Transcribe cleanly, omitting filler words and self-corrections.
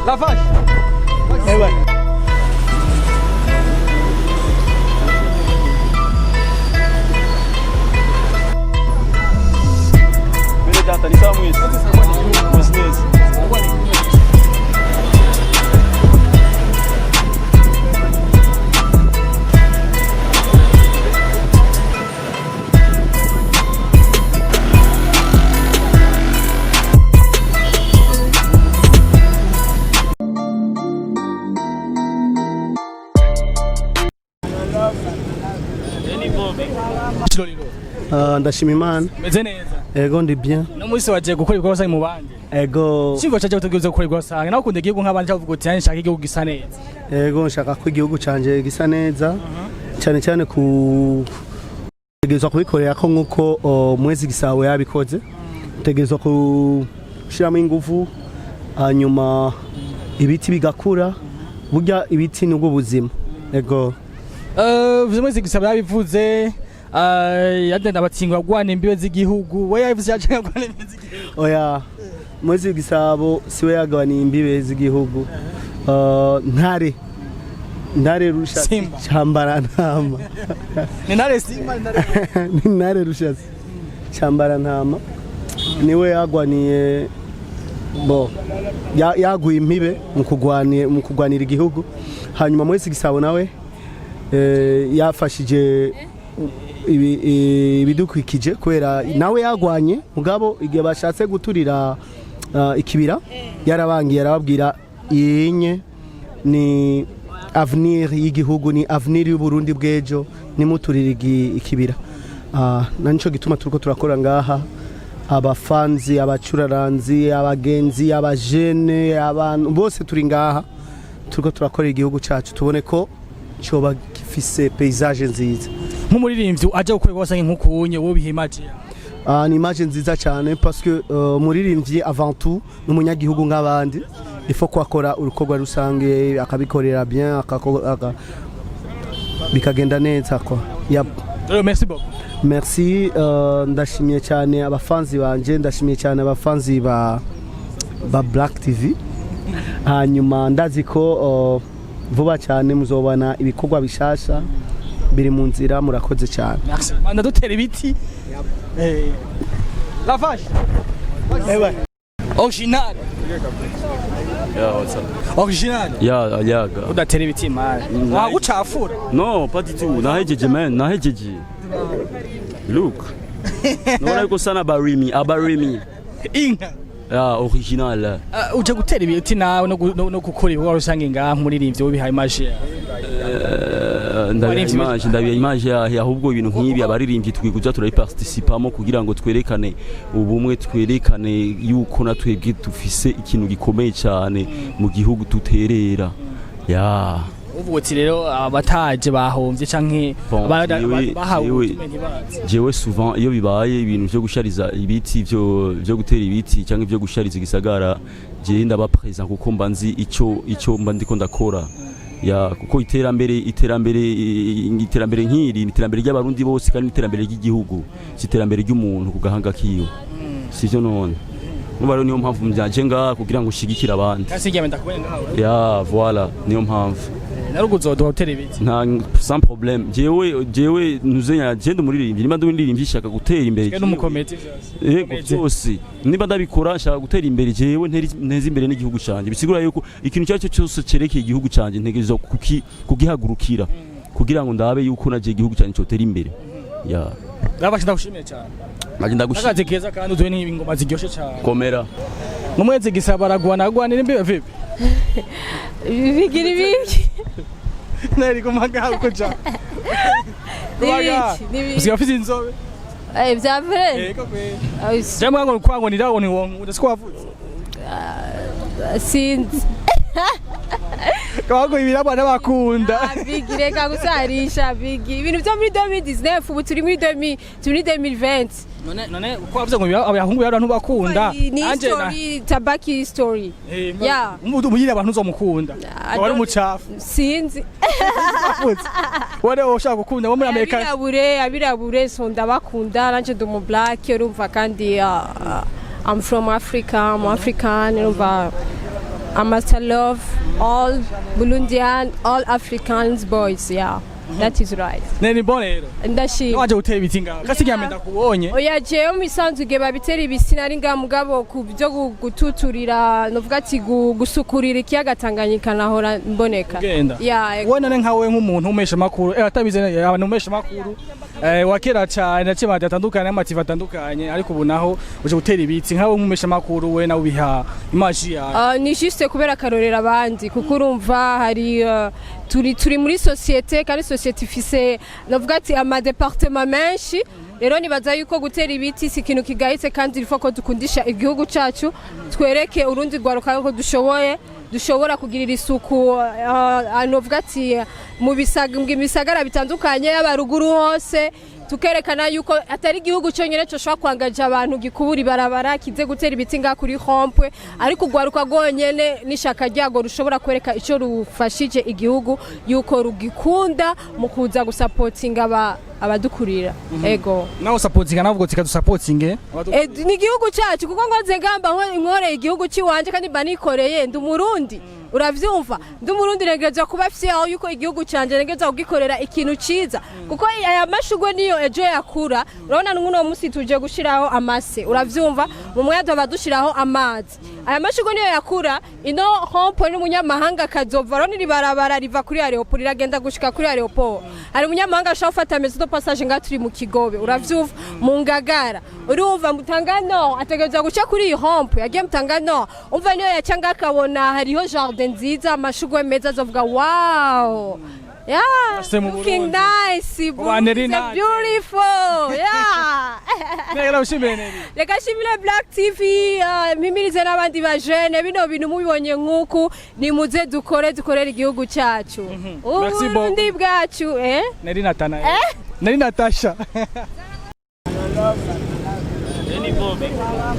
La vache. Ewa. Bene data ni sawa mwese. Mwese neza. Chiloliro. Ah, ndashima Imana. Meze neza. Ego, ndi bien. No munsi wagiye gukora ibikorwa rusange mu bandi. Ego. Cimvo cyaje gutegereza gukora ibikorwa rusange. Nawe ukunda igihugu nk'abandi, cyangwa uvuga uti nanjye nshaka igihugu gisa neza? Ego, nshaka ko igihugu canje gisa neza, cyane cyane ku tegerezwa kubikorera ko nk'uko Mwezi Gisabo yabikoze. Tegerezwa gushyiramo ingufu, hanyuma ibiti bigakura. Burya ibiti nibwo buzima. Ego. Vuze Mwezi Gisabo yabivuze, yagenda abatsingwa agwana imbibe z'igihugu. We yabivuze yaje agwana imbibe z'igihugu? Oya, Mwezi Gisabo siwe yagabaniye imbibe z'igihugu. Ntare Rushatsi. Simba. Cyambarantama. Ni Ntare Simba, ni Ntare? Ni Ntare Rushatsi Cyambarantama, niwe yagwaniye bo yaguye impibe mu kugwanira igihugu. Hanyuma Mwezi Gisabo nawe yafashije ibidukikije kubera nawe yagwanye. Mugabo igihe bashatse guturira ikibira, yarabangiye, arababwira inye ni avenir y'igihugu, ni avenir y'Uburundi bw'ejo, nimuturire ikibira. Na nico gituma turiko turakora ngaha, abafanzi, abacuraranzi, abagenzi, abajene, abantu bose turi ngaha, turiko turakorera igihugu cacu, tubone ko coba gifise paysage nziza. Nk'umuririmbyi aje gukora ibikorwa rusange nk'ukunye, wowe bihimaje? Ah, ni image nziza cyane parce que umuririmbyi avant tout ni umunyagihugu nk'abandi. Il faut ko akora urukorwa rusange, akabikorera bien, bikagenda neza quoi. Yep. Rero merci beaucoup. Merci. Ndashimiye cyane abafanzi banje, ndashimiye cyane abafanzi ba Black TV. Hanyuma ndazi ko vuba cyane muzobana ibikorwa bishasha biri mu nzira. Murakoze cyane. Merci. Manda dutera ibiti. La vache. Ewa. Original. Yeah, what's up? Original. Ya, yaga. Udatera ibiti, man. Wagucafura. No, pas du tout. Nahejeje, man, nahejeje. Look. Naona yuko sana abarimi, abarimi. Inka. Ya, original. Uje gutera ibiti nawe no gukora ibikorwa rusange ngaha nk'umuririmbyi, wowe bihaye image? Ndabiha Abaririmbyi. image, ndabiha image ya ahubwo ibintu nk'ibi abaririmbyi twiguza turabiparticipamo kugira ngo twerekane ubumwe, twerekane yuko na twebwe dufise ikintu gikomeye cyane mu gihugu tuterera. Ya. Uvuga uti rero abataje bahomvye canke Bon, bahawe ubutumwa ntibaze? Jewe souvent iyo bibaye ibintu byo gushariza ibiti, byo gutera ibiti cyangwa ibyo gushariza igisagara, jewe ndaba présent kuko mba nzi ico mba ndiko ndakora. Ya, kuko iterambere nk'iri ni iterambere ry'Abarundi bose kandi ni iterambere ry'igihugu, si iterambere ry'umuntu ku gahanga kiwe, sivyo? None numva rero niyo mpamvu mvyaje ngaha kugira ngo ushigikire abandi. Kasi igihe ndakubonye ngaho. Ya, voilà, niyo mpamvu. Narugu uzoduha utera ibiti? Nta, sans problème. Jewe ntuzenya, je ndi umuririmbyi. Niba ndi umuririmbyi, shaka gutera imbere. Twe n'umukomedi vyose. Yego. Komedi. Byose niba ndabikora, nshaka gutera imbere jewe, nteze imbere n'igihugu canje. Bisigura yuko ikintu icyo ari cyo cyose cerekeye igihugu canje ntegerezwa kugihagurukira kugira ngo ndabe yuko naje igihugu canje cotera imbere. Ya. Ndabasha, ndagushimiye cyane. Naje ndagushimiye. Akazi keza kandi uduhe n'ingoma ziryoshe cyane. Komera. Mu Mwezi Gisabo aragwana, agwanira imbibe vipi? Bigira ibiki? Nari kumaga uko ja. N'ibiki? N'ibiki? Usigaye ufite inzobe. Eh, vya vrai? Yego kwe. Ah, Jamwe ngo kwango nirawo ni wonkunda, siko wavutse? Sinzi. Kawago ibirabana bakunda. Ah, Bigi, reka gusarisha, Bigi. Ibintu byo muri 2019, ubu turi muri 2000, turi muri 2020. None uko wavuze ngo abahungu abantu bakunda. Ni story, tabaki story. Yeah. Umuyira abantu uzomukunda. I Wari don't- umucafu. Sinzi. Wavutse. Wari ushaka gukunda wo muri Amerika. Abirabure so ndabakunda, nanje ndi umu black, urumva, kandi I'm from Africa, I'm African, urumva. I must love all Burundian, all Africans boys. Yeah, that is right. Neri bon rero. Ndashima. Waje gutera ibiti ngaho kasi Yeah. nyamenda kubonye. Oya, jewe mu isanzwe igihe babitera ibisi nari ngaha, mugabo ku byo gututurira, novuga ati gusukurira ikiyaga Tanganyika nahora mboneka. Ugenda. Yeah. Wowe none nkawe nk'umuntu umesha makuru, atabize abantu umesha makuru wa kera cyane naciye amadiyo atandukanye n'amativi atandukanye, ariko ubu naho uje gutera ibiti, nkawe nk'umesha makuru we nawe ubiha image yawe? Ni juste kubera akarorera abandi, kuko urumva hari turi muri société, kandi société ifise, navuga ati, ama départements menshi. Rero nibaza yuko gutera ibiti si ikintu kigayitse, kandi il faut ko dukundisha igihugu cacu, twereke urundi rwaruka ko dushoboye, dushobora kugirira isuku, novuga ati mu bisagara bitandukanye, yaba ruguru hose, tukerekana yuko atari igihugu cyonyine cyoshobora kwangaja abantu gikubura ibarabara, kize gutera ibiti ngaha kuri rond-point, ariko urwaruka rwonyene n'ishaka ryago rushobora kwereka icyo rufashije igihugu, yuko rugikunda mu kuza gusapotinga abadukurira, ego. Nawe sapotinga, navuga uti kadusapotinge. Ni igihugu cyacu, kuko ngoze ngamba nkoreye igihugu cy'iwanje kandi mba nikoreye, ndi Umurundi, uravyumva? Ndi Umurundi, ntegerezwa kuba fier yuko igihugu canje ntegerezwa kugikorera ikintu ciza, kuko aya mashugwe niyo ejo yakura. Urabona n'uno musi tuje gushiraho amase, uravyumva? Mu mwanya tuba dushiraho amazi, aya mashugwe niyo yakura. Ino rond-point n'umunyamahanga akazova, urabona iri barabara riva kuri aéroport riragenda gushika kuri aéroport, hari umunyamahanga ashobora gufata maison de passage ngaha turi mu Kigobe, uravyumva? Mu Ngagara, urumva, Mutanga Nord, ategerezwa guca kuri iyi rond-point yagiye Mutanga Nord. Umva, niyo yaca ngaha akabona hariho jardin nziza, amashugwe meza, azovuga: "Wow, yeah, Ase mu looking Burundi. nice." Uba Neri Burundi is Nate. beautiful, yeah. Nera ushimire Neri. Reka shimire Black TV, mpimirize n'abandi bajene, bino bintu mubibonye nk'uku, nimuze dukore, dukorere igihugu cyacu. Merci beaucoup. Uburundi bwacu, eh. Neri Natana, Neri Natasha.